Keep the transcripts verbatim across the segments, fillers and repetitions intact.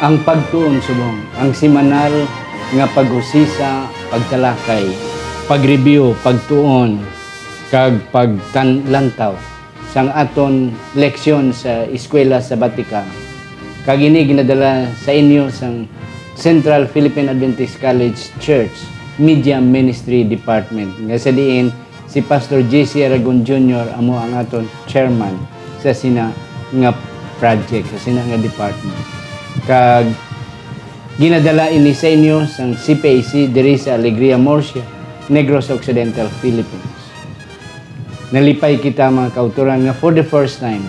Ang pagtuon subong, ang semanal nga pag-usisa, pagtalakay, pag-review, pagtuon, kag pagtanlantaw sang aton leksyon sa Eskwela Sabatika, kag ini ginadala sa inyo sang Central Philippine Adventist College Church Media Ministry Department, nga sa diin si Pastor J C Aragon Junior amo ang aton chairman sa sina nga project, sa sina nga department. Kag ginadala ini sa inyo sang C P A C diri sa Alegria, Murcia, Negros Occidental, Philippines. Nalipay kita, mga kautoran, nga for the first time,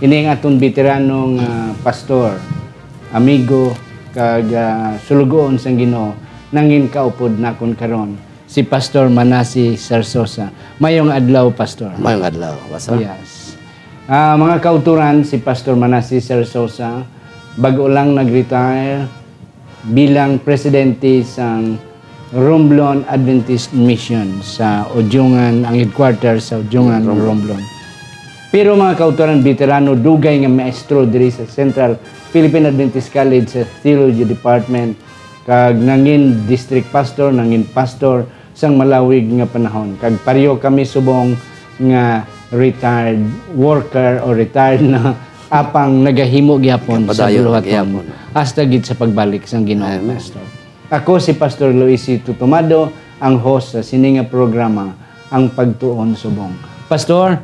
ini ang aton veterano nga pastor, amigo, kag, ah, sulugoon sang Ginoo, nangin kaupod nakon karon, si Pastor Manasi Sarsosa. Mayong adlaw, Pastor. Mayong adlaw, Pastor. Yes. Ah, mga kautoran, si Pastor Manasi Sarsosa, bag-o lang nag-retire bilang presidente sang Romblon Adventist Mission sa Udyungan, ang headquarters sa Udyungan, Romblon. Romblon. Pero, mga kautoran, veterano, dugay nga maestro diri sa Central Philippine Adventist College sa Theology Department, kag nangin district pastor, nangin pastor sang malawig nga panahon. Kag pareho kami subong nga retired worker o retired na, apang nagahimo gyapon sa Padayon buluhaton gyapon. Hasta gid sa pagbalik sang Ginoo, Amen. Pastor. Ako si Pastor Luisito Tomado, ang host sa sini nga programa, Ang Pagtuon Subong. Pastor,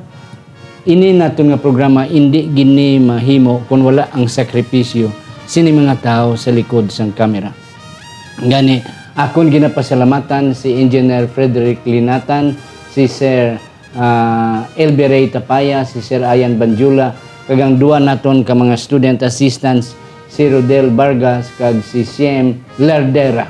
ini naton nga programa indi gini mahimo kon wala ang sakripisyo sini mga tawo sa likod sang kamera. Gani, akon ginapasalamatan si Engineer Frederick Linatan, si Sir, ah, Elby Ray Tapaya, si Sir Ian Banjula, kag ang duwa naton ka mga student assistants, si Rodel Vargas kag si Siem Lardera.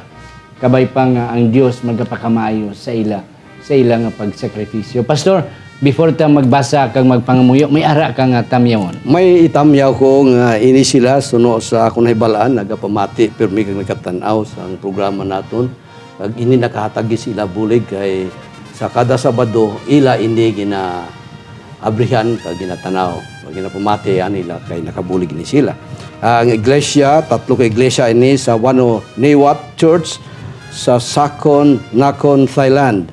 Kabay pa nga ang Dios magapakamaayo sa ila, sa ila nga pagsakripisyo. Pastor, before ta magbasa kag magpangamuyo, may ara ka nga tamyawon. May itamyaw ko nga ini sila, suno sa akon nahibal-an, nagapamati pirmi kag nagkatan-aw sang programa naton. Kag ini nakahatag gid sila bulig kay sa kada Sabado ila ini ginaabrihan kag ginatanaw, kag ginapamati ani nila kay nakabulig ni sila. Ang iglesia, tatlo ka iglesia ini sa Wano Niwat Church sa Sakon Nakhon, Thailand.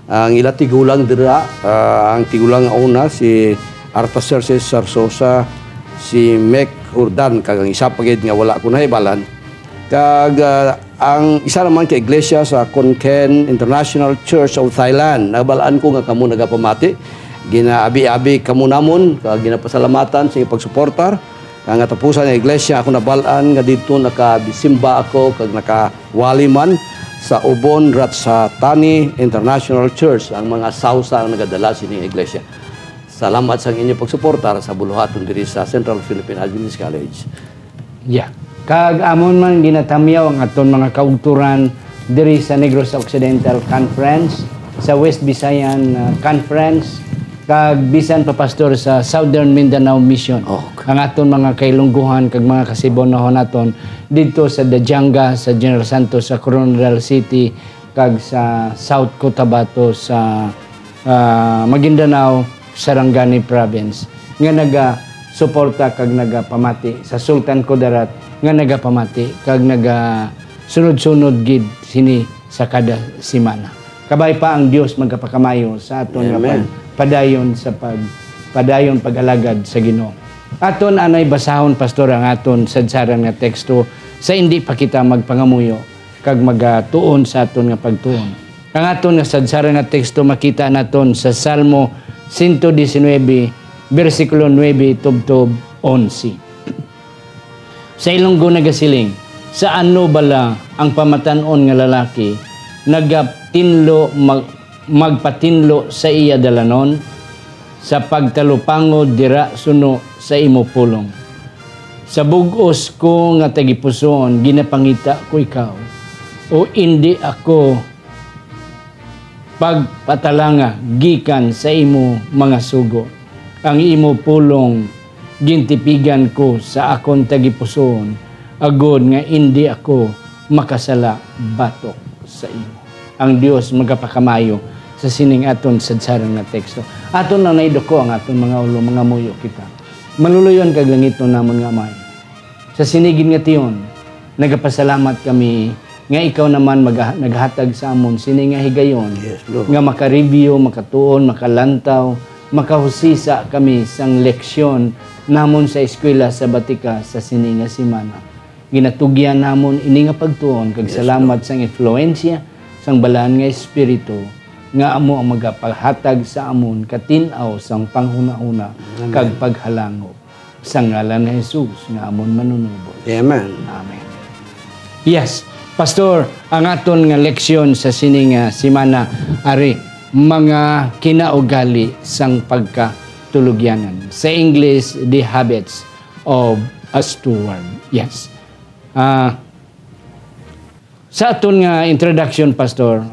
Ang ila tigulang dira, ah, ang tigulang nga una si Artaserse Sarsosa, si Mek Hurdan, kag ang isa pa gid nga wala ko nahibalan. Kag, ah, ang isa naman ka iglesia sa Konken International Church of Thailand. Nabalaan ko nga kamo nagapamati. Ginaabi-abi kamo namon, kag ginapasalamatan sa inyong pagsuportar. Ang katapusan nga iglesia, ako nabalaan nga didto nakabisimba ako kag nakawali man sa Ubon Ratchathani International Church. Ang mga Sausa ang nagadala sini nga iglesia. Salamat sang inyo pagsuportar sa buluhaton diri sa Central Philippine Adventist College. Yeah. Kag amon man ginatamyaw ang aton mga kauturan diri sa Negros Occidental Conference, sa West Visayan, uh, Conference, kag bisan pa, Pastor, sa Southern Mindanao Mission. Oh. Ang aton mga kailungguhan kag mga kasibonohon naton didto sa Dajanga, sa General Santos, sa Koronadal City, kag sa South Cotabato, sa, ah, Maguindanao, Sarangani Province, nga nagasuporta kag nagapamati, sa Sultan Kudarat, nga nagapamati kag nagasunod-sunod gid sini sa kada semana. Kabay pa ang Dios magapakamayo sa aton nga Amen. Pag-, padayon sa pag-, padayon pag-alagad sa Ginoo. Aton anay basahon, Pastor, ang aton sadsaran nga teksto sa indi pa kita magpangamuyo kag magatuon sa aton nga pagtuon. Ang aton nga sadsaran nga teksto makita naton sa Salmo sento diecinuebe, bersikulo nuebe tubtob onse. Sa Ilonggo nagasiling, "Sa ano bala ang pamatan-on nga lalaki nagatinlo mag-, magpatinlo sa iya dalanon? Sa pagtalupangod dira suno sa imo pulong. Sa bug-os ko nga tagipusoon, ginapangita ko ikaw, o indi ako pagpatalanga gikan sa imo mga sugo. Ang imo pulong gintipigan ko sa akon tagipusoon, agod nga indi ako makasala batok sa imo." Ang Dios magapakamayo sa sining aton sadsaran nga teksto. Aton na naiduko ang aton mga ulo, mangamuyo kita. Maluluyon kag langitnon namon nga Amay, sa sini gid nga tion, Nagapasalamat kami nga ikaw naman maga-, naghatag sa amon sini nga higayon, Yes, Lord. nga makareview, makatuon, makalantaw, makahusisa kami sang leksyon namon sa eskwela sabatika sa sini nga semana. Ginatugyan namon ini nga pagtuon kag Yes, salamat Lord. sang influensya sang Balaan nga Espiritu nga amo ang magapahatag sa amon katin-aw sang panghunahuna Amen. kag paghalangop. Sa ngalan ni Jesus nga amon Manunubos. Amen. Amen. Yes, Pastor, ang aton nga leksyon sa sini nga semana, ari, mga kinaugali sang pagkatulugyanan. Sa English, the habits of a steward. Yes. Ah, sa aton nga introduction, Pastor,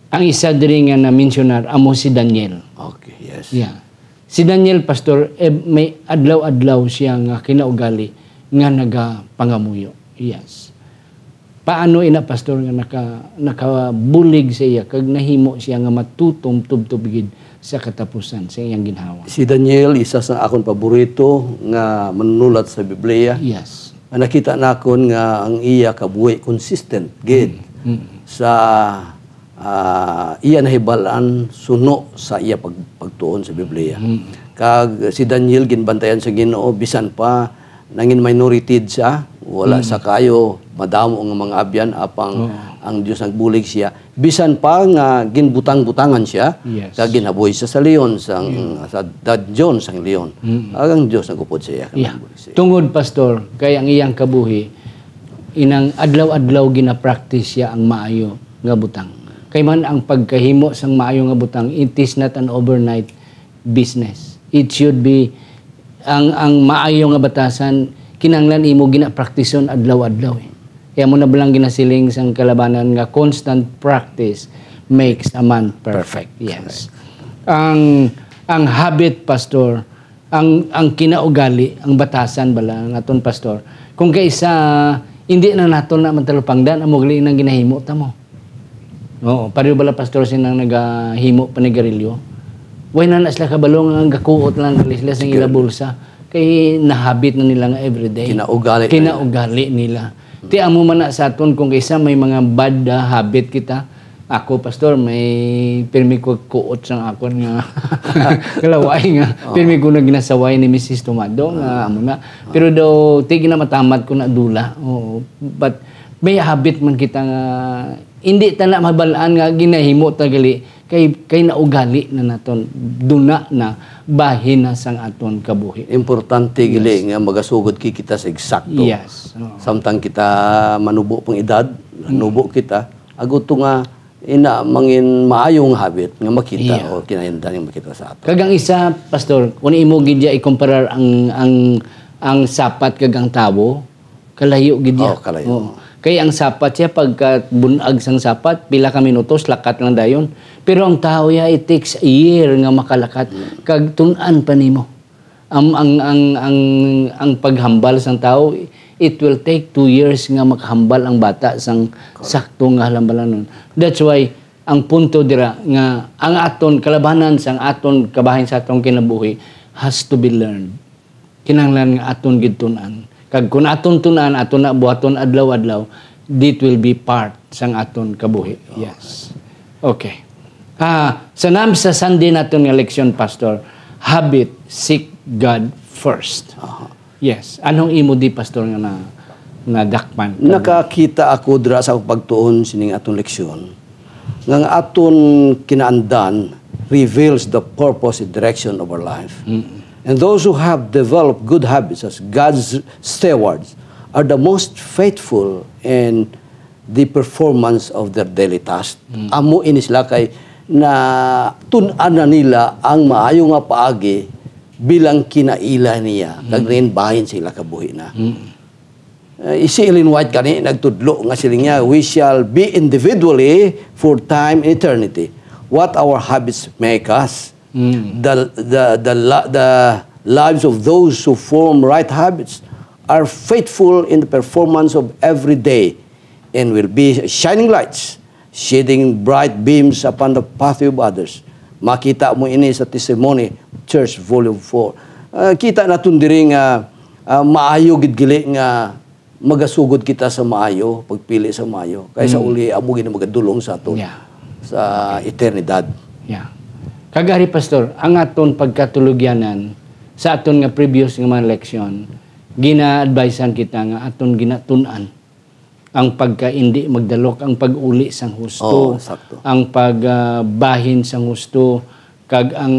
ang isa diri nga na-mensionar amo si Daniel. Okay, yes. Yeah. Si Daniel, Pastor, eh, may adlaw-adlaw siya nga kinaugali nga nagapangamuyo. Yes. Paano ina, Pastor, nga naka-, nakabulig sa iya kag nahimo siya nga matutom tubtob gid sa katapusan sa iyang ginhawa? Si Daniel, isa sa akon paborito nga manunulat sa Biblia. Yes. Nakita nakon nga ang iya kabuhi consistent gid Mm, mm. sa ah, iya nahibal-an suno sa iya pag-, pagtuon sa Biblia. Mm. Kag si Daniel ginbantayan sa Ginoo, bisan pa nangin minority siya, wala Mm. sa kayo, madamo nga mga abyan, apang Oo. ang Dios nagbulig siya. Bisan pa nga ginbutang-butangan siya, Yes. kag ginhaboy siya sa leon, sang, Yeah. sa dungeon sang leon. Mm. Kag ang Dios nagupod sa iya, kag Yeah. nagbulig sa iya. Tungod, Pastor, kay ang iyang kabuhi, inang adlaw-adlaw gina-practice siya ang maayo nga butang. Kay man ang pagkahimo sang maayo nga butang, it is not an overnight business. It should be, ang, ang maayo nga batasan, kinahanglan imo gina-practiceon adlaw-adlaw, eh. Kaya mo na balang ginasiling sang kalabanan nga constant practice makes a man perfect. Perfect. Yes. Correct. Ang, ang habit, Pastor, ang, ang kinaugali, ang batasan bala, ang aton, Pastor, kung kaisa, hindi na naton na matalupangdan, amo gali nang ginahimo ta mo. Oo, pareho bala, Pastor, sinang nagahimo panigarilyo. Way na na sila kabalo nga gakuot lang gali sila sa Sige. ila bulsa. Kay nahabit na nila nga everyday. Kinaugali na nila. Kinaugali nila. Ti amo man na sa aton, kung kaisa may mga bad, ah, habit kita. Ako, Pastor, may pirmi ko kuot sang akon nga kalaway nga. Oo. Pirmi ko na ginasaway ni Misis Tomado nga Ah. amo na. Pero daw, ti ginamatamat ko na dula. Oo. But may habit man kita nga hindi ta na mabalaan nga ginahimo ta gali kay, kay naugali na naton. Duna na, bahin na sang aton kabuhi. Importante gali Yes. nga magasugod ki-, kita sa eksakto. Yes. Oo. Samtang kita manubo pang edad, Mm. nanubo kita, ago to nga ina mangin maayong habit nga makita Yeah. o kinahindan nga makita sa ato. Kag ang isa, Pastor, kung imo gid ya ikumparar ang, ang, ang sapat kag ang tawo, kalayo gid ya. Oh, kalayo. Oo. Kay ang sapat siya, pagka bunag sang sapat, pila ka minutos, lakat lang dayon. Pero ang tawo ya, it takes a year nga makalakat. Mm. Kag tun-an pa nimo. Ang, ang, ang, ang, ang paghambal sang tawo, it will take two years nga makahambal ang bata sang Correct. sakto nga halambalanon. That's why, ang punto dira nga ang aton kalabanan sang aton kabahin sa aton kinabuhi has to be learned. Kinahanglan nga aton gid tun-an. Kag kun aton tun-an, aton na buhaton adlaw-adlaw, it will be part sang aton kabuhi. Yes. Okay. Ah, sa nam-, sa Sunday naton nga leksyon, Pastor, habit, seek God first. Aha. Yes. Anong imo di, Pastor, nga na, nadakpan? Nakakita ako dira sa akong pagtuon sining atong leksyon nga ang aton kinaandan reveals the purpose and direction of our life. Mm. And those who have developed good habits as God's stewards are the most faithful in the performance of their daily task. Mm. Amo ini sila kay natun-an na nila ang maayo nga paagi bilang kinaila niya, kag Mm. nainbahin sa ila kabuhi na. Mm. Uh, si Ellen White gani nagtudlo nga siling niya, "We shall be individually for time and eternity. What our habits make us, Mm. the, the, the, la-, the lives of those who form right habits are faithful in the performance of every day and will be shining lights, shedding bright beams upon the pathway of others." Makita mo ini sa Testimony, Church, Volume four. Ah, kita naton diri nga, ah, maayo gid gali nga magasugod kita sa maayo, pagpili sa maayo. Kay sa Mm. uli, amo gid ang magadulong sa aton Yeah. sa eternidad. Yeah. Kag ari, Pastor, ang aton pagkatulugyanan sa aton nga previous nga mga leksyon, gina-advisean kita nga aton ginatun-an ang pagkaindi magdalok, ang pag-uli sang husto, Oo, sakto. ang pag, ah, bahin sang husto, kag ang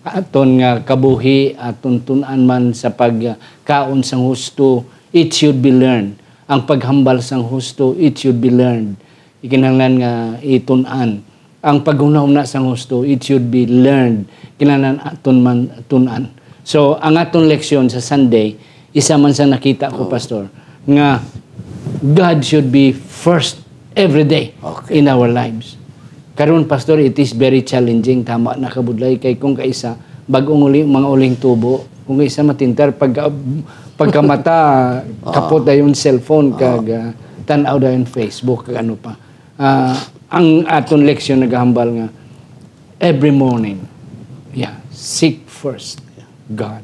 aton nga kabuhi, aton tun-an man sa pagkaon sang husto, it should be learned. Ang paghambal sang husto, it should be learned. Kinahanglan nga itun-an. Ang paghunahuna sang husto, it should be learned. Kinahanglan aton man tun-an. So, ang aton leksyon sa Sunday, isa man sa nakita ko, Oh. Pastor, nga God should be first every day Okay. in our lives. Karon, Pastor, it is very challenging. Tama na kabudlay kay kung kaisa, bag-ong uli, mga uling tubo, kung kaisa matintar, pagka, pagkamata, Ah. kapot dayon cellphone, Ah. kag, ah, tan-aw dayon Facebook, kag ano pa. Ah, ang aton leksyon nagahambal nga every morning, yeah, seek first God.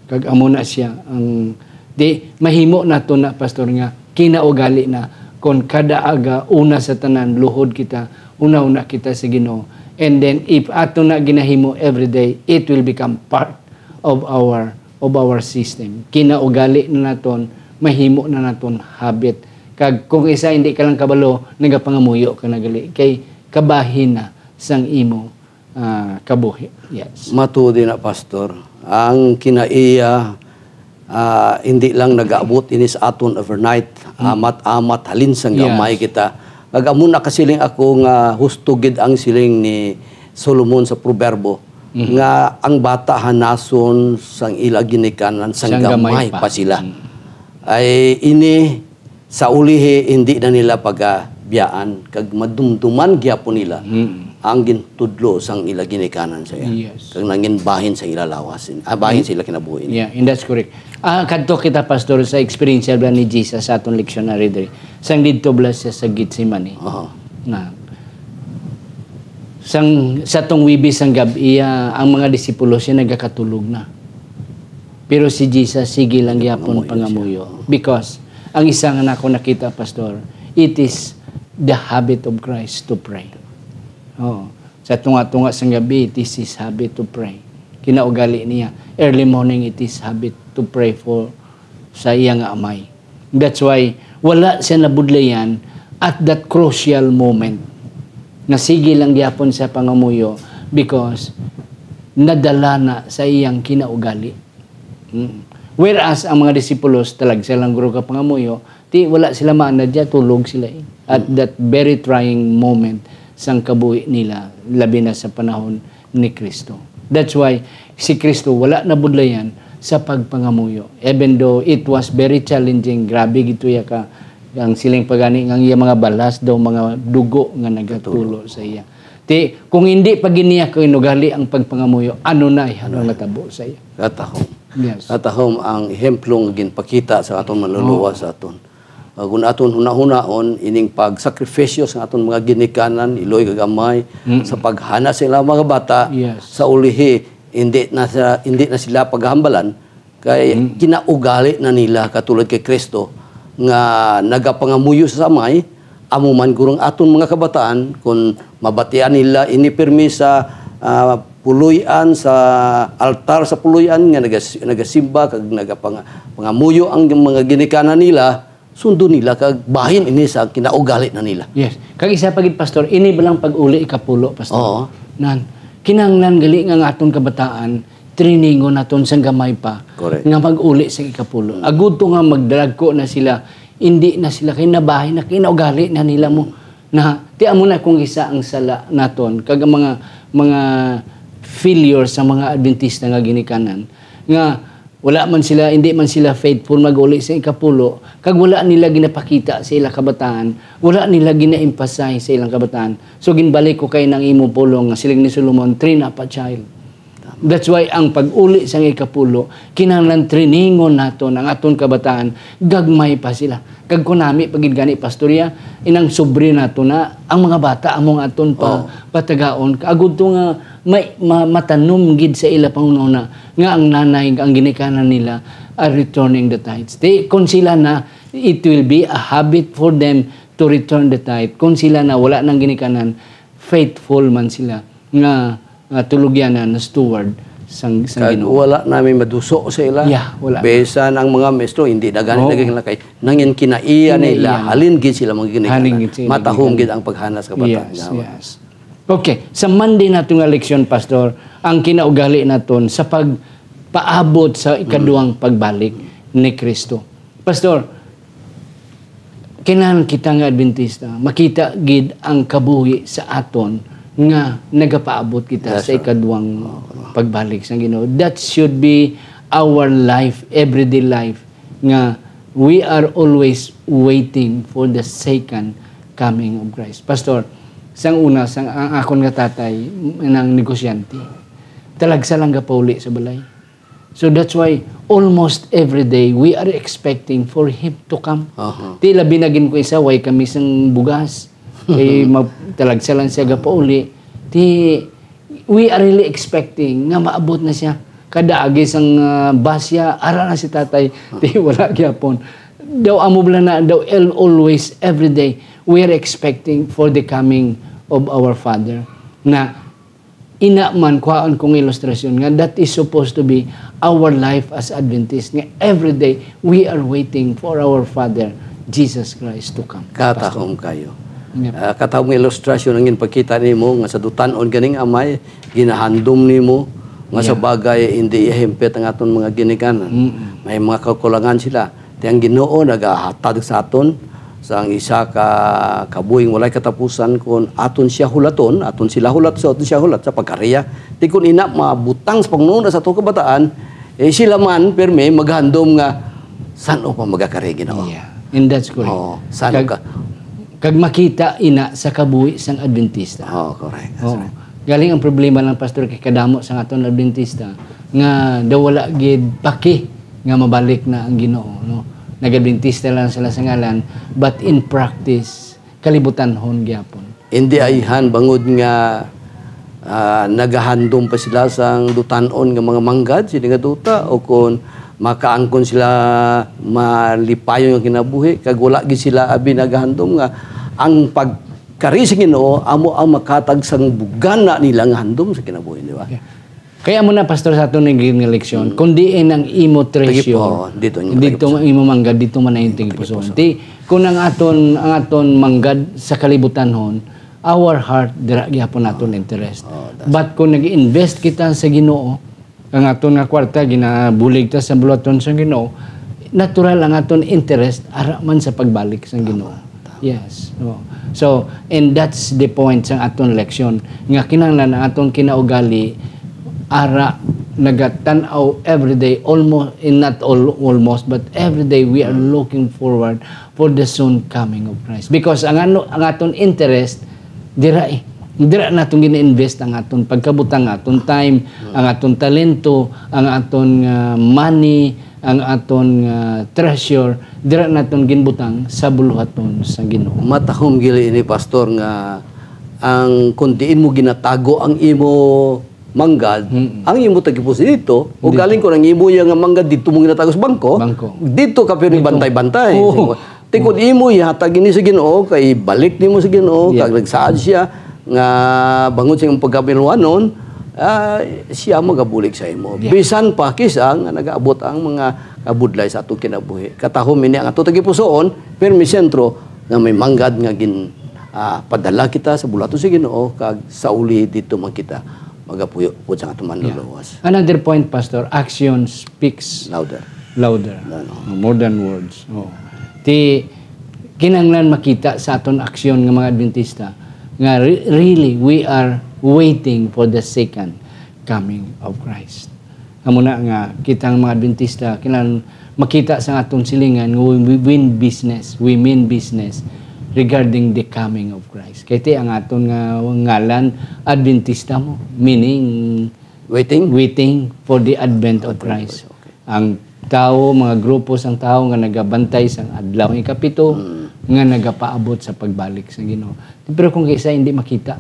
Kag amo na siya ang, di, mahimo nato na, Pastor, nga kinaugali na kon kada aga, una sa tanan, luhod kita, una-una kita sa Ginoo. And then, if ato na ginahimo every day, it will become part of our, of our system. Kinaugali na naton, mahimo na naton habit. Kag kung isa hindi ka lang kabalo, nagapangamuyo ka na gali. Kay kabahin na sang imo, ah, kabuhi. Yes. Matuod na, Pastor. Ang kinaiya, ah, hindi lang nag-abot ini sa aton overnight. Mm. Amat-amat, halin sang Yes. gamay kita. Kag amo na kasiling ako nga husto gid ang siling ni Solomon sa Proberbo, Mhm. nga ang bata hanason sang ila ginikanan sang Sang gamay gamay pa. pa sila. Mm. Ay ini sa ulihi, hindi na nila pagabiyaan, kag madumduman gyapon nila Mm. ang gintudlo sang ila ginikanan sa iya, Yes. kag nangin bahin sa ila lawas, ah, bahin Mm. sa ila kinabuhi. Yeah, and that's correct. Ah, kadto kita, Pastor, sa eksperyensya bala ni Jesus sa aton leksyon na diri. Sang didto bala siya sa Getsemane. Aha. Na, sang, sa tong Huwebes sang gab-i, ah, ang mga disipulo siya nagakatulog na. Pero si Jesus, sige lang gyapon Pangamuyo siya. pangamuyo. Because ang isa nga nako nakita, Pastor, it is the habit of Christ to pray. Oo. Sa tunga-tunga sang gab-i, it is his habit to pray. Kinaugali niya. Early morning, it is habit to pray for sa iya nga amay. That's why wala siya nabudlayan at that crucial moment nga sige lang gyapon sa pangamuyo because nadala na sa iyang kinaugali. Mm. Whereas ang mga disipulos talagsa lang guro ka pangamuyo, ti wala sila maanad diya, tulog sila, eh. At Mm. that very trying moment sang kabuhi nila, labi na sa panahon ni Kristo. That's why si Kristo wala nabudlayan sa pagpangamuyo. Even though it was very challenging, grabe gid tuya ka, ang siling pagani nga ang iya mga balas daw mga dugo nga nagatulo sa iya. Ti, kung hindi pa gid niya kinugali ang pagpangamuyo, ano na ang Ano? natabo sa iya? Katahom. Yes. Katahom ang ehemplo nga ginpakita sa aton manluluwa Oo. sa aton. Ah, kung aton hunahunaon, ining pagsakripisyo sa aton mga ginikanan, iloy kag amay, Mm-mm. sa paghana sa ilang mga bata, Yes. sa ulihi, hindi na sa, hindi na sila paghambalan, kay Mm. kinaugali na nila katulad kay Kristo nga nagapangamuyo sa amay, amo man gurong aton mga kabataan, kung mabatian nila ini pirmi sa, ah, puloy-an, sa altar sa puloy-an nga nagas-, nagasimba kag nagapanga-, pangamuyo ang mga ginikanan nila, sundo nila kag bahin ini sa kinaugali na nila. Yes. Kag isa pa gid, Pastor, ini ba lang pag-uli ikapulo, Pastor? Oo. Nan, kinahanglan gali nga ang aton kabataan, trainingon naton sang gamay pa Correct. nga mag-uli sa ikapulo. Mm. Agud to nga magdalagko na sila, hindi na sila kay nabahin na, kinaugali na nila mo. Na, ti amo na kung isa ang sala naton, kag ang mga, mga failure sa mga Adventista nga ginikanan, nga wala man sila, hindi man sila faithful mag-uli sa ikapulo, kag wala nila ginapakita sa ilang kabataan, wala nila gina-emphasize sa ilang kabataan. So, ginbalik ko kay nang imo pulong nga siling ni Solomon, "Train up a child." That's why ang pag-uli sa ikapulo, kinahanglan trainingon naton ang aton kabataan, gagmay pa sila. Kag kunami pa gid gani, Pastor, ya, inang sobre nato na ang mga bata among aton pa, Oo. patagaon. Agud to nga may ma-, matanom gid sa ila panghunahuna nga ang nanay, ang ginikanan nila are returning the tithes. Di, kung sila na, it will be a habit for them to return the tithe. Kung sila na wala nang ginikanan, faithful man sila nga, nga tulugyanan, na steward sang, sang Kag Ginoo. Wala namin maduso sa ila. Yeah, wala. Bisan ang mga maestro, hindi na gani Oo. Naging lakay. Nangin kinaiya Kinaiya nila, na. Halin gid sila mga ginikanan. Halin gid sila Matahom ginikanan. Gid ang paghanas ka bata. Yes, yes. Okay, sa Monday nato nga leksyon, Pastor, ang kinaugali naton sa pagpaabot sa ikaduhang Mm. pagbalik ni Kristo. Pastor, kinahanglan kita nga Adventista, makita gid ang kabuhi sa aton nga nagapaabot kita Yes, sa sir. Ikaduhang Oo. Pagbalik sa Ginoo. That should be our life, everyday life, nga we are always waiting for the second coming of Christ. Pastor, sang una, sang ang akon nga tatay, nang negosyante, talagsa lang gapauli sa balay. So that's why almost every day we are expecting for him to come. Aha. Ti labi na gid ko isa, way kami sang bugas. Kay mag-, talagsa lang siya gapauli. Ti, we are really expecting nga maabot na siya. Kada agi sang, ah, bus siya, ara na si tatay. Ti, wala gyapon. Daw amo bala na, daw el-, always, every day, we are expecting for the coming of our Father. Na, ina man, kuhaon ko nga ilustrasyon nga that is supposed to be our life as Adventist, nga every day we are waiting for our Father, Jesus Christ, to come. Katahom kayo. Yep. Ah, katahom nga ilustrasyon ang ginpakita nimo nga sa dutan-on ganing amay, ginahandom nimo nga sa Yeah. bagay hindi iya himpit ang aton mga ginikanan. Mm-mm. May mga kakulangan sila. Ti ang Ginoo nagahatag sa aton sang isa ka kabuhing walay katapusan kon aton siya hulaton, aton sila hulat, sa aton siya hulat sa pagkariya. Ti kon ina mabutang sa panghunahuna sa aton kabataan, eh, sila man pirmi maghandom nga, "San-o pa magakari, Ginoo?" Yeah. And that's correct. Oo. San-o Kag, ka? Kag makita ina sa kabuhi sang Adventista. Oo, correct. That's Oo. Right. Galing ang problema lang, Pastor, kay kadamo sang aton Adventista nga daw wala gid paki nga mabalik na ang Ginoo, no? Nag-Adventista lang sila sa ngalan, but in practice, kalibutanhon gyapon. Hindi ayhan bangod nga, ah, nagahandom pa sila sang dutan-on nga mga manggad, sini nga duta, o kon makaangkon sila malipayon nga kinabuhi, kag wala gid sila abi nagahandom nga ang pagkari sa Ginoo amo ang makatag sang bugana nila nga handom sa kinabuhi, di ba? Yeah. Kaya mo na, Pastor, sa aton nga leksyon, Mm. kundi in ang imo Tagip-, treasure, oo, dito yung dito tagip-, ang imo manggad, dito man ang imo tagip-, tigipuson. Tagip-, Ti, kung ang aton, ang aton manggad sa kalibutanhon, our heart, dira gyapon naton Ah. interest. Oh, that's But kung nag-invest kita sa Ginoo, ang aton nga kwarta, ginabulig ta sa buluhaton sa Ginoo, natural ang aton interest, ara man sa pagbalik sa Ginoo. Tama, tama. Yes. Oo. So, and that's the point sa aton leksyon, nga kinahanglan ang aton kinaugali, ara, nagatan-aw every day, almost, eh, not all, almost, but every day we are Mm. looking forward for the soon coming of Christ. Because ang ano, ang aton interest, dira eh. Dira naton gina-invest ang aton pagkabutang, ang aton time, Mm. ang aton talento, ang aton, ah, money, ang aton, ah, treasure, dira naton ginbutang sa buluhaton sa Ginoo. Matahom gid ini, Pastor, nga ang, kung diin mo ginatago ang imo manggad, Mm-mm. ang imo tagipuso dito, o Dito. galing ko nang imo iya nga manggad dito mo ginatago sa bangko, Bangko. dito ka pero Dito. bantay-bantay. Oo. Ti kun imo ihatag ini sa Ginoo, kay balik nimo sa Ginoo, Yeah. kag nagsaad siya nga bangod sa imong pagkabinulwanon, ah, siya magabulig sa imo. Yeah. Bisan pa kisa nga nagaabot ang mga kabudlay sa atong kinabuhi. Katahom ini ang atong tagipusoon, pirmi sentro nga may manggad nga gin-, ah, padala kita sa buluhaton sa Ginoo, kag sa uli dito man kita magapuyo pud sa atong Yeah. manluluwas. Another point, Pastor, action speaks Louder. louder. Ano? More than words. Oh. Ti, kinahanglan makita sa aton aksyon nga mga Adventista nga re-, really, we are waiting for the second coming of Christ. Amo na nga, kita nga mga Adventista, kinahanglan makita sa aton silingan nga we, we win business, we mean business regarding the coming of Christ. Kay ti ang aton nga ngalan, Adventista mo, meaning Waiting? waiting for the advent of Advent of Christ. Christ, okay. Ang tawo, mga grupo sang tawo nga nagabantay sang adlaw nga ikapito, Mm. nga nagapaabot sa pagbalik sa Ginoo. Pero kung kaysa hindi makita,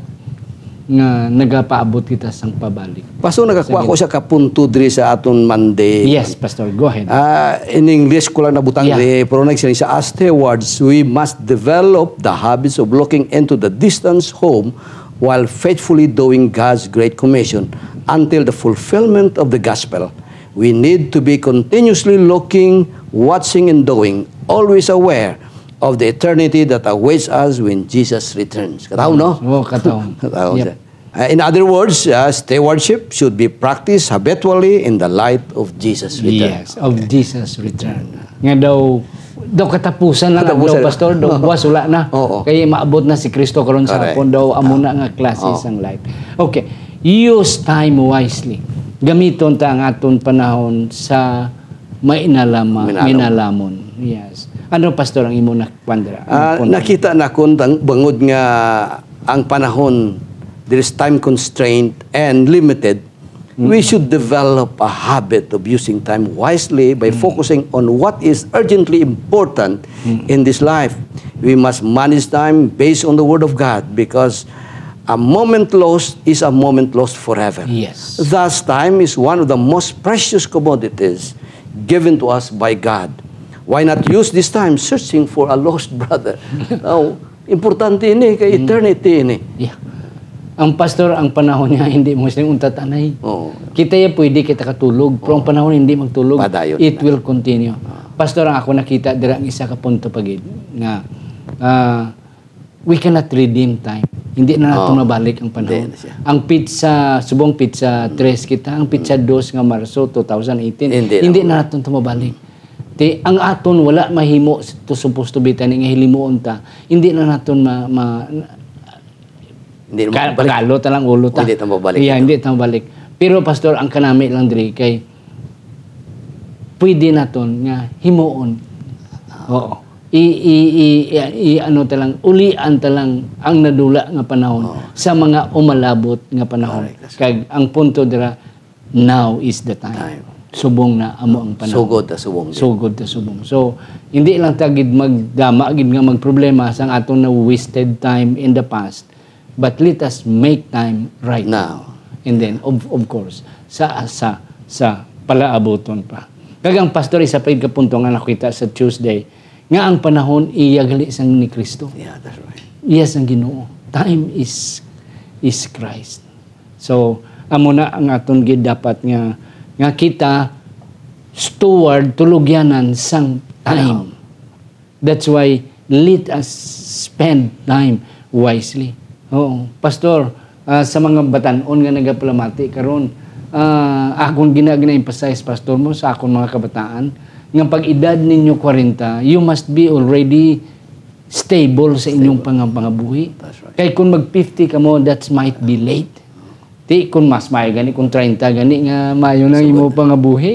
nga nagapaabot kita sang pabalik. Pastor, nagakuha Sige. ko sa kapunto diri sa aton Monday. Yes, Pastor. Go ahead. Ah, in English ko lang nabutang Yeah. ni, pero nagsiling siya, "As stewards, we must develop the habits of looking into the distance home while faithfully doing God's great commission until the fulfillment of the gospel. We need to be continuously looking, watching, and doing, always aware of the eternity that awaits us when Jesus returns." Kataw, no? Oh, kataw. Kataw Yep. siya. Uh, in other words, uh, stewardship should be practiced habitually in the light of Jesus' return. Yes, of Jesus' return. Nga daw, daw katapusan na lang, Katapusan daw, na. Pastor, daw buwas, wala na. Oo. Kay maabot na si Kristo karon sa Correct. hapon, daw amo Oo. na nga klase Oo. sang life. Okay, use time wisely. Gamiton ta ang aton panahon sa mainalama, Mainalama. Mainalamon. Yes. Ano, Pastor, ang imo na Pandra, Ah, ang punto. nakita nakon tang bangod nga ang panahon, there is time constraint and limited, we should develop a habit of using time wisely by focusing on what is urgently important in this life. We must manage time based on the Word of God, because a moment lost is a moment lost forever. Yes. Thus, time is one of the most precious commodities given to us by God. Why not use this time searching for a lost brother? Now, importante ini kay eternity ini. Yeah. Ang pastor, ang panahon niya hindi mo siya untat anay. Oo. Kita ya pwede kita katulog, pero ang panahon hindi magtulog. Padayon It na. will continue. Pastor, ang ako nakita dira ang isa ka punto pa gid nga ah, we cannot redeem time. Hindi na nato Oh, mabalik ang panahon. Hindi na siya. Ang petsa, subong petsa tres kita, ang petsa dos nga Marso two thousand eighteen, Hindi na hindi mabalik. na naton to mabalik. Ti, ang aton wala mahimo to supposed to be tani nga hilimuon ta. Hindi na naton ma, ma Hindi na ka, mabalik. Pagalo ta lang ulo ta. Hindi ta mabalik Yeah, ito. hindi ta mabalik. Pero pastor, ang kanami lang diri kay pwede naton nga himuon. Oo. I, i, i, i, i- ano ta lang, ulian ta lang ang nadula nga panahon Oo. sa mga umalabot nga panahon. Correct. That's Kag ang punto dira, now is the time. Time. Subong na amo ang panahon. Sugod ta subong. Sugod ta subong. So, hindi lang ta gid magdama gid nga magproblema sang atong na wasted time in the past. But let us make time right Now. And then, of, of course, sa, sa, sa palaabuton pa. Kag ang pastor, isa pa gid ka punto nga nakita sa Tuesday, nga ang panahon iya gali sang ni Kristo. Yeah, that's right. Iya sang Ginoo. Time is is Christ. So, amo na ang aton gid dapat nga nga kita steward, tulugyanan sang time. That's why let us spend time wisely. Oo. Pastor, ah, sa mga batan-on nga nagapalamati karon, ah, akon gina-, gina-emphasize, Pastor, mo sa akon mga kabataan, nga pag edad ninyo kwarenta, you must be already stable sa inyong Stable. panga-, pangabuhi. That's right. Kay kung mag fifty ka mo, that might be late. Ti, kung mas maayo gani, kung treinta gani nga maayo na Sugod imo na. pangabuhi.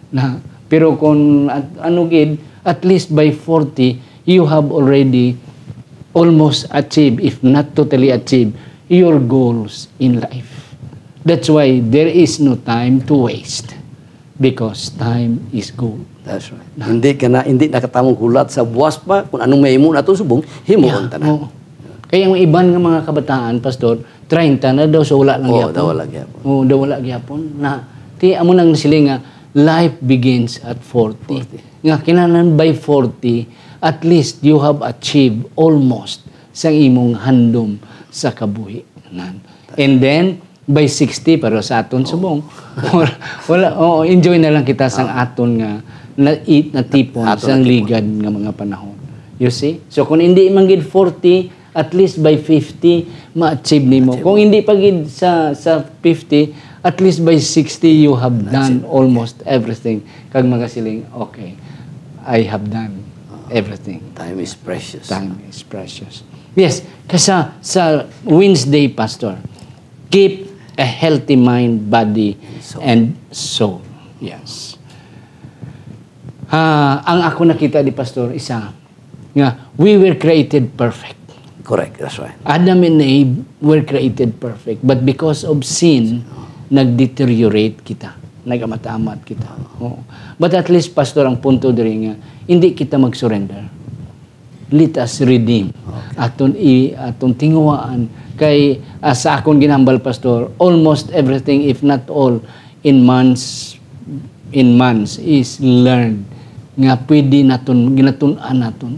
Na, pero kung at, ano gid, at least by forty, you have already almost achieved, if not totally achieved, your goals in life. That's why there is no time to waste because time is gold. That's right. Hindi ka na, hindi nakatamong hulat sa buwas pa kung anong mahimo nato subong, himuon Yeah, ta na. oo. Kaya ang iban nga mga kabataan, Pastor, treinta na daw, so wala lang Oo, gyapon. daw wala gyapon. Oo, daw wala gyapon. Na, ti, amo nang siling nga, life begins at forty. Forty. Nga, kinahanglan by forty, at least you have achieved almost sa imong handom sa kabuhi. Nan. And then, by sixty, pero sa aton subong, wala, wala, oo, enjoy na lang kita sang aton nga na, i-, natipon Aton sang natipon. ligad nga mga panahon. You see? So, kung hindi man gid forty, at least by fifty, ma-achieve nimo. Achieve. Kung hindi pa gid sa, sa fifty, at least by sixty, you have That's done it. almost everything. Kag magasiling, "Okay, I have done everything." Time is precious. Time is precious. Yes, kasa sa Wednesday, Pastor, keep a healthy mind, body, Soul. and soul. Yes. Ah, ang ako nakita di, Pastor, isa, nga we were created perfect. Correct, that's right. Adam and Eve were created perfect, but because of sin, nag-deteriorate kita, nag-amat-amat kita. Oo. But at least, Pastor, ang punto diri nga, hindi kita mag-surrender. Let us redeem. Okay. Aton i-, aton tinguhaan Kay, ah, sa akon ginhambal, Pastor, almost everything, if not all, in months, in months is learned, nga pwede naton, ginatun-an naton.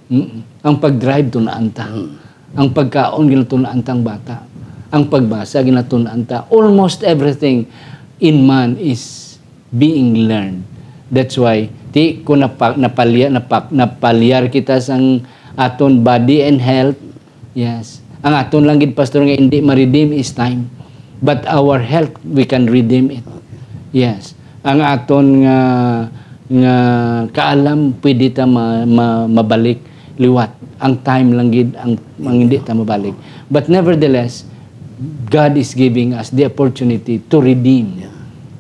Mm. Ang pag-drive, tun-an ta. Mm. Ang pagkaon, ginatun-an tang bata. Ang pagbasa, ginatun-an ta. Almost everything in man is being learned. That's why, ti, kung napa-, napalya-, napa-, napalyar kita sang aton body and health, yes. Ang aton lang gid, Pastor, nga hindi ma-redeem is time. But our health, we can redeem it. Yes. Ang aton nga, nga kaalam, pwede ta ma-, ma-, mabalik liwat. Ang time lang gid ang, ang hindi ta mabalik. But nevertheless, God is giving us the opportunity to redeem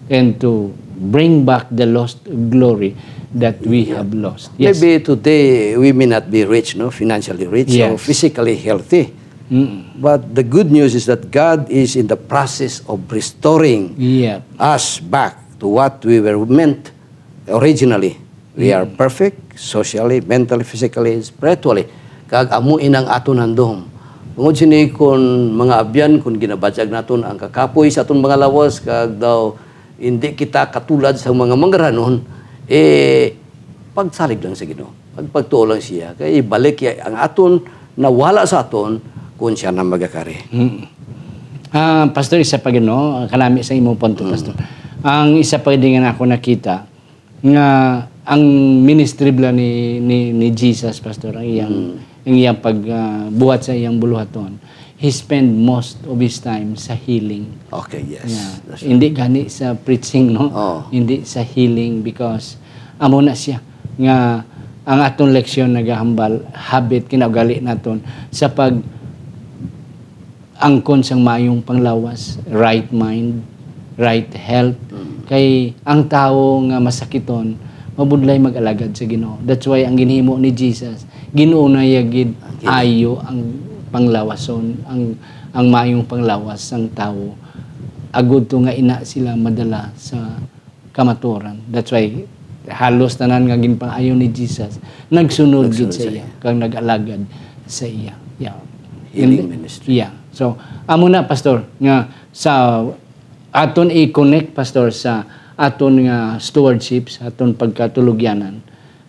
and to bring back the lost glory that we have lost. Yes. Maybe today we may not be rich, no, financially rich or Yes. physically healthy. Mm. But the good news is that God is in the process of restoring Yeah. us back to what we were meant originally. We are Mm. perfect, socially, mentally, physically, spiritually. Kag amo inang aton handom. Tungod sini, kun mga abyan, kun ginabatyag naton ang kakapoy sa aton mga lawas, kag daw hindi kita katulad sa mga manggaranon, eh, pagsalig lang sa Ginoo. Pagpagtuo lang siya. Kay ibalik ya ang aton nawala sa aton kun siya na magakari. Mm. Ah, Pastor, isa pa gid, no? Kanami sa imong punto, Mm. Pastor. Ang isa pa gid nga ako nakita, nga ang ministry bala ni, ni, ni Jesus, Pastor, ang iyang, Mm. ang iyang pag, ah, buhat sa iyang buluhaton, he spend most of his time sa healing. Okay, yes. Yeah. That's right. Hindi gani sa preaching, no? Oh. Hindi sa healing, because amo na siya nga ang aton leksyon nagahambal, habit, kinaugali naton sa pag angkon sang maayong panglawas, right mind, right health. Mm. Kay ang tawo nga masakiton, mabudlay mag-alagad sa Ginoo. That's why ang ginhimo ni Jesus, ginuna ya gid Ang ginhimo. ayo ang panglawason, ang, ang maayong panglawas sang tawo. Agud to nga ina sila madala sa kamatuoran. That's why halos tanan nga ginpang-ayo ni Jesus, nagsunod Nagsunod gid sa sa iya, iya. kag nag-alagad sa iya. Yeah. Healing And, ministry. yeah. So, amo na, Pastor, nga sa aton i-connect, Pastor, sa aton nga stewardship, sa aton pagkatulugyanan,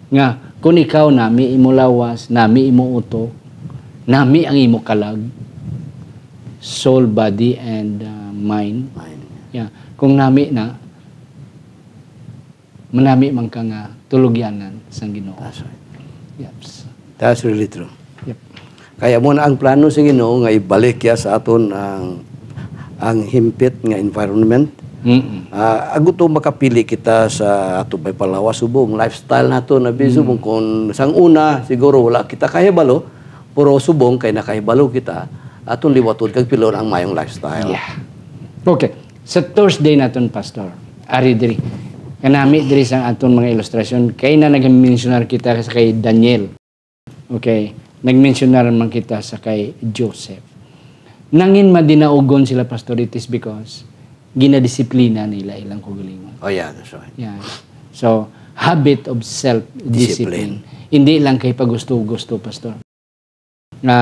nga kung ikaw nami imo lawas, nami imo utok, nami ang imo kalag, soul, body, and, uh, mind. Mind. Yeah. Kung nami na, manami man ka nga tulugyanan sang Ginoo. That's right. Yeps. That's really true. Yep. Kaya mo na ang plano sa Ginoo nga ibalik ya sa aton ang, ang himpit nga environment. Mm-mm. Ah, ago to makapili kita sa ato may palawas subong lifestyle nato na bi Mm. subong kung sang una siguro wala kita kahibalo, pero subong kay nakahibalo kita, aton liwaton kag pilon ang mayong lifestyle. Yeah. Okay. Sa Thursday naton, Pastor, ari diri. Kanami diri sa aton mga ilustrasyon, kay na nag-mensionar kita sa kay Daniel. Okay, nag-mensionar man kita sa kay Joseph. Nangin madinaugon sila, Pastor, it is because ginadisiplina nila ilang kaugalingon. Oh, yeah, that's right. Yeah. So, habit of self-discipline. Discipline. Hindi lang kay pagusto-gusto, Pastor. Nga,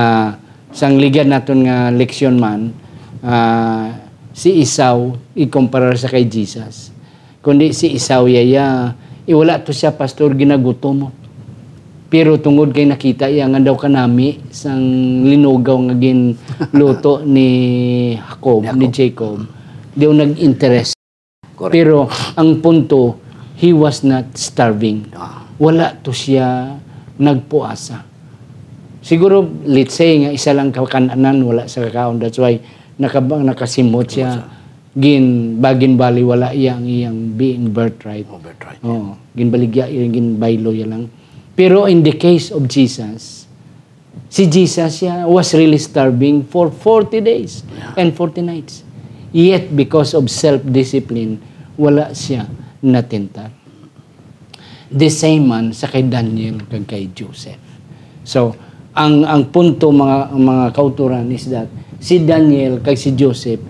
sang ligad naton nga leksyon man, ah, si Esau ikumparar sa kay Jesus. Kundi si Esau, yaya, eh, wala to siya, Pastor, ginagutom. Pero tungod kay nakita iya nga daw kanami sang linugaw nga ginluto ni Jacob, Ni Jacob. ni Jacob, daw nag-interest. Correct. Pero ang punto, he was not starving. Ah. Wala to siya nagpuasa. Siguro, let's say, nga isa lang ka kan-anan, wala sa kakaon. That's why nakab-, nakasimot siya. Simot siya. Gin-, bagin bali, wala iya ang iyang being birthright. Oh, birthright, Oo. yeah. Ginbaligya, iya, ginbaylo iya lang. Pero in the case of Jesus, si Jesus siya was really starving for forty days Yeah. and forty nights. Yet, because of self-discipline, wala siya natentar. The same man sa kay Daniel kag kay Joseph. So, ang, ang punto, mga, mga kauturan, is that si Daniel kag si Joseph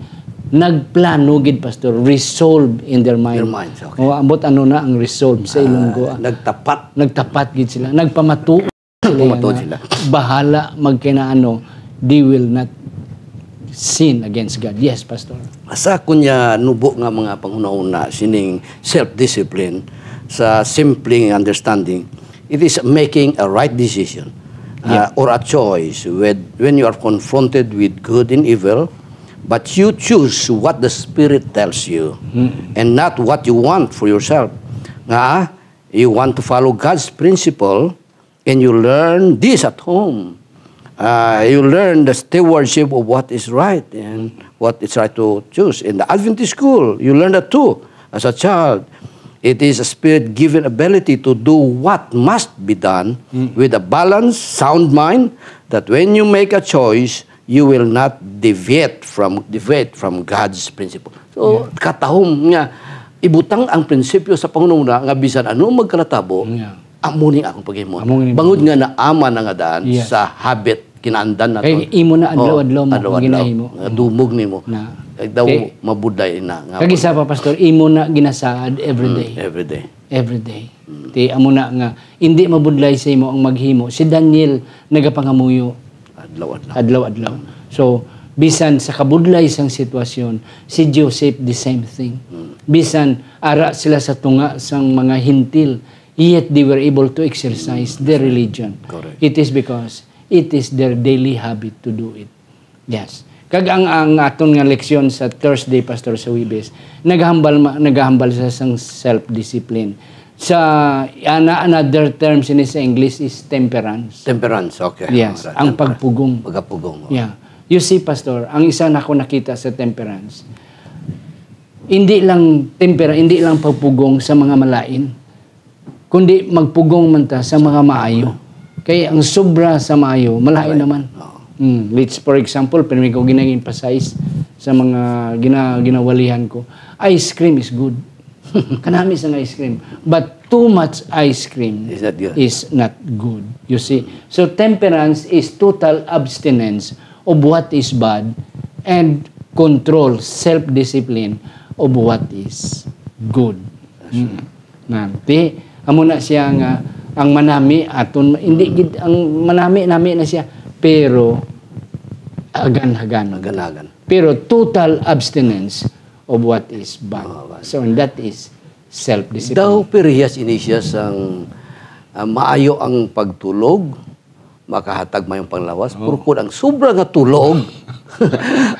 nagplano gid, Pastor, resolve in their mind. Their minds, okay. O, ambot ano na ang resolve sa Ah, Ilonggo, ah. nagtapat. Nagtapat gid sila. Nagpamatuod sila Nagpamatuod nga sila. bahala magkinaano, they will not sin against God. Yes, Pastor. Sa kunya nubo nga mga panghunahuna sining self-discipline, sa simpleng understanding, it is making a right decision, uh, Yeah. or a choice with, when you are confronted with good and evil, but you choose what the Spirit tells you and not what you want for yourself. Nga, you want to follow God's principle, and you learn this at home. Uh, you learn the stewardship of what is right and what is right to choose. In the Adventist school, you learn that too as a child. It is a spirit-given ability to do what must be done with a balanced, sound mind, that when you make a choice, you will not deviate from deviate from God's principle. So, katahom nga ibutang ang prinsipyo sa panghunahuna nga bisan ano magkalatabo, Yeah. amo ni akong paghimo. Amo ni Bangod nga naama na nga daan Yes. sa habit, kinaandan nato. Kay imo na adlaw-adlaw Oh, mo ang adlaw-adlaw. Ginahimo. Nga dumog nimo. Na. Kay daw Kay- mabudlay na nga. Kag isa pa, Pastor, imo na ginasaad every day. Every day. Every day. Ti amo na nga, hindi mabudlay sa imo ang maghimo. Si Daniel nagapangamuyo Adlaw-adlaw. adlaw-adlaw. So, bisan sa kabudlay sang sitwasyon, si Joseph the same thing. Bisan ara sila sa tunga sang mga Hentil, yet they were able to exercise their religion. Correct. It is because it is their daily habit to do it. Yes. Kag ang, ang aton nga leksyon sa Thursday, Pastor, sa Huwebes, naghambal ma- naghambal sa sang self-discipline. Sa ana another term sini sa English is temperance. Temperance, okay. Yes, Alright. ang Temperance. pagpugong. Pagkapugong. Oh. Yeah. You see, Pastor, ang isa nako nakita sa temperance, hindi lang tempera, hindi lang pagpugong sa mga malain, kundi magpugong man ta sa mga maayo. Kay ang sobra sa maayo, malain naman. Oo. Mm, let's, for example, pero may ko ginag-emphasize sa mga gina, ginawalihan ko, ice cream is good. Kanami sa ice cream. But too much ice cream Is not good. is not good. You see? So, temperance is total abstinence of what is bad and control, self-discipline of what is good. Mm. Na, ti, amo na siya nga ang manami aton, hindi gid ang manami-nami na siya, pero agan-agan. Agan-agan. Pero total abstinence of what is bad. Oh, bad. So, and that is self-discipline. Daw pirihas ini siya sang, ah, maayo ang pagtulog, makahatag mayong panglawas. Pero kung ang sobra nga tulog,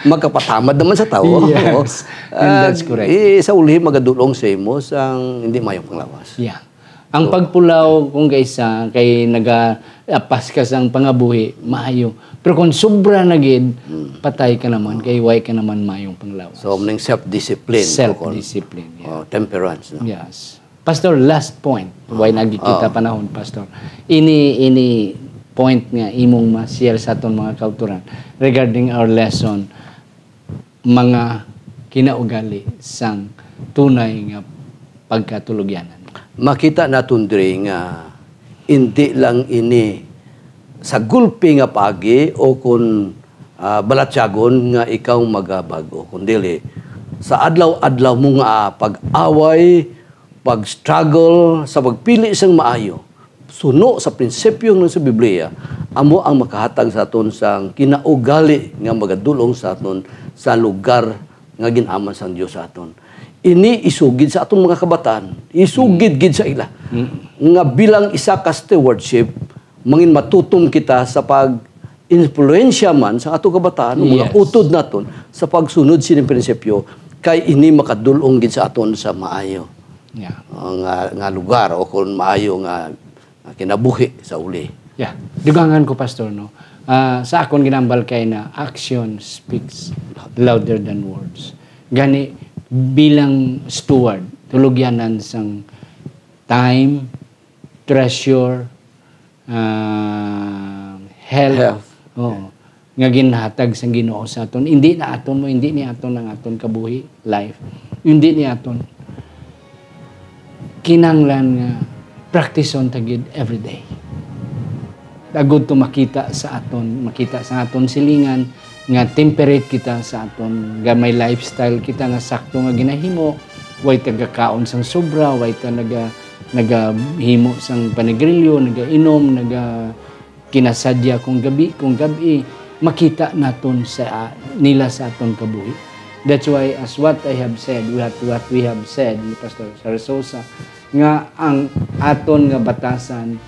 makapatamad naman sa tawo. Yes. And that's Ah, correct. Eh, sa uli, magadulong sa imo sang hindi mayong panglawas. Yeah. Ang pagpulaw, kung kaisa, kay nagaapas ka sang pangabuhi, maayo. Pero kung sobra na gid, patay ka naman, kay way ka naman mayong panglawas. So, mning self-discipline. Self-discipline, yeah. Oh, temperance. No? Yes. Pastor, last point. Why nagkikita Ah. panahon, Pastor? Ini, ini point nga imong ma-share sa aton mga kauturan regarding our lesson, mga kinaugali sang tunay nga pagkatulogyanan. Makita naton diri nga hindi lang ini sa gulpi nga paagi o kun, ah, balatyagon nga ikaw magabag-o, kun dili sa adlaw-adlaw mo nga pag-away, pag-struggle sa pagpili sang maayo, suno sa prinsipyo nga sa Biblia, amo ang makahatag sa aton sang kinaugali nga magadulong sa aton sa lugar nga gin-aman sang Dios sa aton. Ini isugid sa atong mga kabataan, isugid gid sa ila nga bilang isa ka stewardship, mangin matutom kita sa pag-influensya man sa ato kabataan, o mga Yes. utod naton sa pagsunod sining prinsipyo, kay ini makadulong gid sa aton sa maayo, Yeah. uh, nga, nga lugar o kung maayo nga, nga kinabuhi sa uli. Yeah. Dugangan ko, Pastor, no? Ah, sa akon ginambal kay na action speaks louder than words. Gani, bilang steward, tulugyanan sang time, treasure, ah, health, Health. Oo, nga ginhatag sang Ginoo sa aton. Hindi na aton mo, hindi ni aton ang aton kabuhi, life. Hindi ni aton. Kinahanglan nga praktison ta gid every day. Agud to makita sa aton, makita sa aton silingan nga temperate kita sa aton, nga may lifestyle kita nga sakto nga ginahimo, way tagakaon sang sobra, way ta naga, nagahimo sang panigrilyo, nagainom, naga kinasadya kung gabi, kung gabi. makita naton sa, nila sa aton kabuhi. That's why, as what I have said, what, what we have said ni Pastor Sarsosa, nga ang aton nga batasan,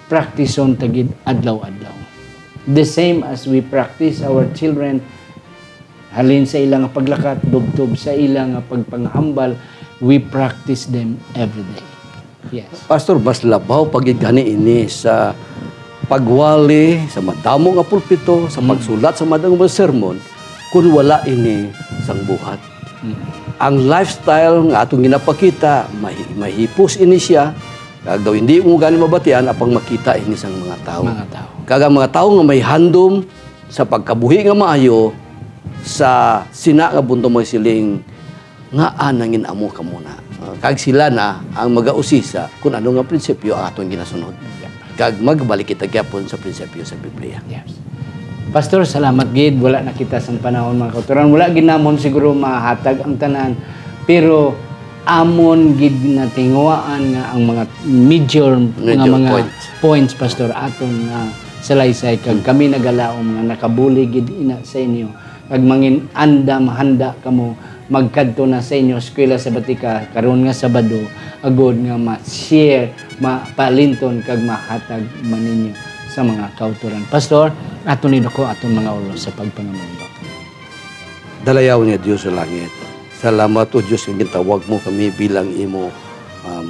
praktison ta gid adlaw-adlaw. The same as we practice our children, halin sa ila nga paglakat, tubtob sa ila nga pagpanghambal, we practice them every day. Yes. Pastor, mas labaw pa gid gani ini sa pagwali sa madamo nga pulpito, sa pagsulat sa madamo nga sermon, kung wala ini sang buhat. Ang lifestyle nga atong ginapakita, mahi- mahipos ini siya, kag daw hindi mo gani mabatian apang makita ini sang mga tawo. Mga tawo. Kag ang mga tawo nga may handom sa pagkabuhi nga maayo, sa sina nga buntong magsiling, "Ngaa nangin-amo kamo na?" Uh, kag sila na ang magausisa kung ano nga prinsipyo ang aton ginasunod. Kag magbalik kita gyapon sa prinsipyo sa Biblia. Yes. Pastor, salamat gid. Wala na kita sang panahon, mga kautoran. Wala gid namon siguro mahatag ang tanan. Pero amon gid natinguhaan nga ang mga major, nga Major mga points. points, Pastor, aton nga salaysay. Kag kami nagalaom nga nakabulig gid ina sa inyo. Kag mangin andam, handa kamo magkadto na sa inyo eskwela sabatika karon nga Sabado, agod nga ma-share, mapalinton, kag mahatag man ninyo sa mga kautoran. Pastor, aton iduko aton mga ulo sa pagpangamuyo. Dalayawon nga Dios sa langit, salamat, O Dios, nga gintawag mo kami bilang imo, um,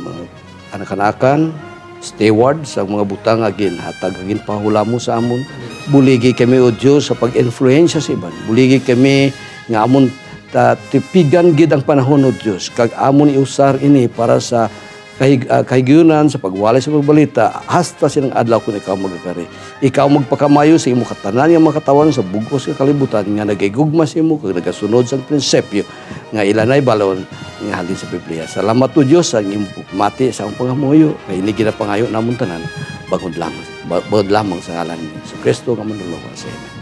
anak-anakan, steward sa mga butang nga ginhatag, nga ginpahula mo sa amon. Buligi kami, O Dios, sa pag-influensya sa iban. Buligi kami nga amon ta tipigan gid ang panahon, O Dios, kag amon iusar ini para sa kahig- ah, kahigayunan, sa pagwali sa pagbalita, hasta sining adlaw kon ikaw magakari. Ikaw magpakamayo sa imo katanan nga mga katawan sa bug-os nga kalibutan nga nagahigugma sa imo kag nagasunod sang prinsipyo nga ila nahibalon nga halin sa Biblia. Salamat, O Dios, sa imo pagpamati sa akong pangamuyo. Kay ini ginapangayo namon tanan bangod lamang, ba- bangod lamang sa ngalan ni Jesu-Cristo nga Manluluwas. Amen.